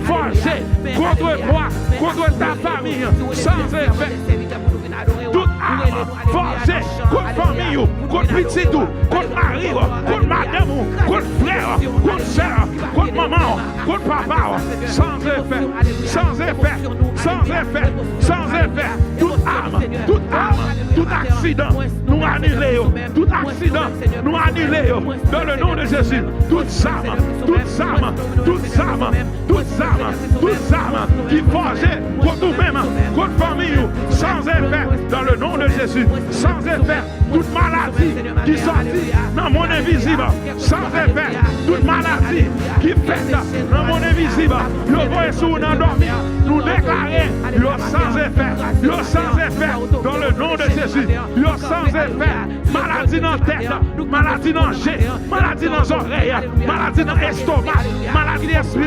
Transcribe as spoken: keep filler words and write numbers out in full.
fòje kont mwen, kont ta fanmi, sans efè. Tout am fòje kont fanmi w, kont pitit ou, kont mari w, kont madanm ou, kont frè w, kont sè w, kont manman w, kont papa w, sans efè, sans efè, sans efè, sans efè. Tout am, tout am, tout aksidan, nou anile yo. Tout aksidan, nou anile yo. Dans le nom de Jésus, tout zam, tout zam, tout zam, tout zam, tout zam ki fòje kont ou menm, kont fanmi ou, sans efè, dans le nom de Jésus, sans efè. Tout maladi ki sòti nan mond envizib, sans efè. Tout maladi ki fèt nan mond envizib, yo voye sou ou nan dòmi, nou deklare yo sans efè, yo sans efè, dans le nom de Jésus, yo sans efè. Maladi nan tèt, maladi nan je, maladi nan zòrèy, maladi nan estoma, maladi respiratoire,